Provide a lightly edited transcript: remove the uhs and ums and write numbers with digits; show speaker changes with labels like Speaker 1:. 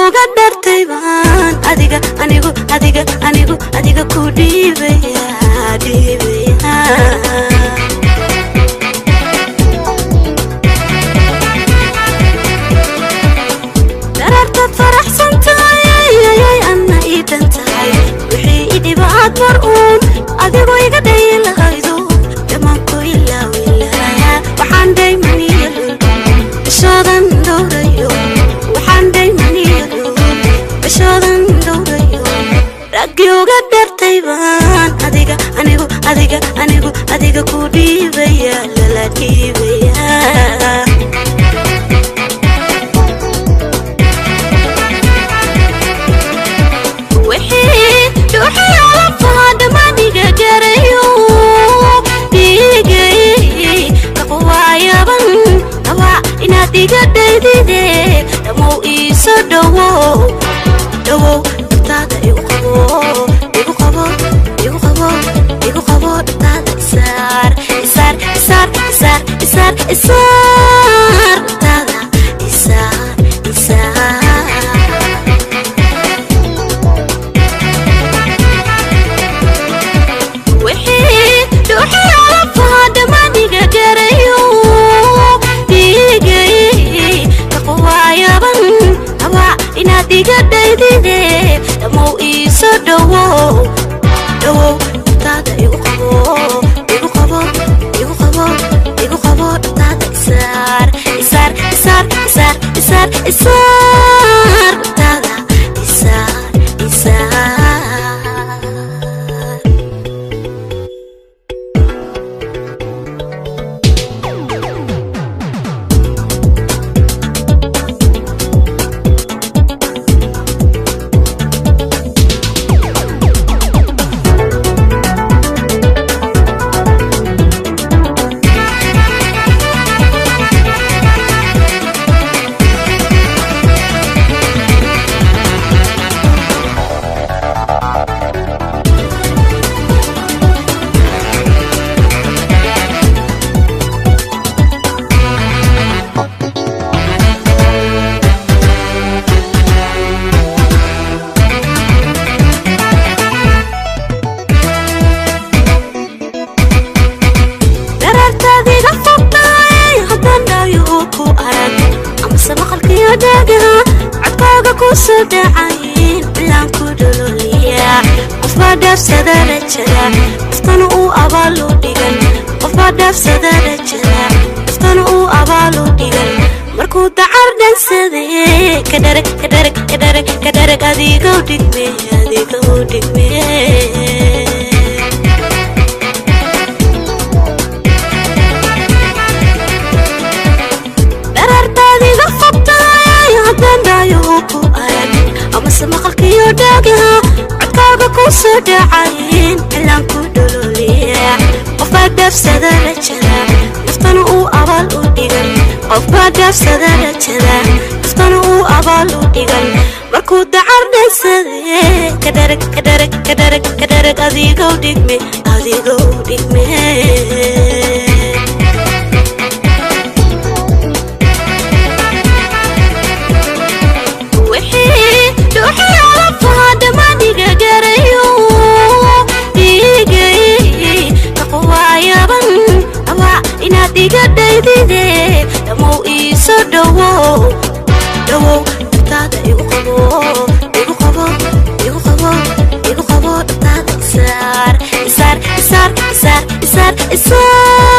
Speaker 1: uga dhartay baan adiga anigu adiga anigu adiga ku dhiibaya dhiibaya. Darartaad faraxsan tahay ayay anna ii dhan tahay, wixii i dhibaad mar uun adigu iga dhayi lahaydo dhammaan ku ilaawi lahaa. Waxaan dhaymaniyo lul bishoodan dhowrayo, waxaan dhaymaniyo lul bishoodan dhowrayo. Raggii uga dhartay baan adiga anigu adiga anigu adiga ku dhiibaya lala dhiibaya. Wixii dhuuxii alafaha dhammaaniga garayo dhiigay kaqwaayaban dhawaa inaad iga dhaydide dhammow iisoo dhowow dhowow dhabtaada igu qabo igu qabo igu qabo igu qabo dhabtaada isaar isaar isaar isaar isaar isaar dhabtaada isaar isaar. Wixii dhuuxii alafaha dhammaaniga garayo dhiigay kaqwaayaban dhawaa inaad iga dhaydide dhammow iisoo dhowow dhowow dhabtaada igu qabo igu qabo igu qabo igu qabo dhabtaada isaar isaar isaar isaar isaar isaar dhabtaada isaar isaar. Darartaadiga fogtaay haddaan dhaayo uu ku arag amase maqalkiyo dhagaha codkaaga ku soo dhacayn cilaan ku dhololiya. Qofbaa dhaafsada rajada qoftana uu abaalu dhigan, qofbaa dhaafsada rajada qoftana uu abaalu dhigan markuu dacar dhansade kadharag kadharag kadharag kadharag adigow dhigme adigow dhigme. Darartaadiga fogtaay haddaan dhaayo uu ku arag amase maqalkiyo dhagaha codkaaga ku soo dhacayn cilaan ku dhololiya. Qofbaa dhaafsada rajada naftana uu abaal u dhigan, qofbaa dhaafsada rajada naftana uu abaal u dhigan markuu dacar dhansade kadharag kadharag kadharag kadharag adigow dhigme adigow dhigme. Wixii dhuuxii alafaha dhammaaniga garayo dhiigay kaqwaayaban dhawaa inaad iga dhaydide dhammow iisoo dhowow dhowow dhabtaada igu qabo igu qabo igu qabo igu qabo dhabtaada isaar isaar isaar isaar isaar isaar.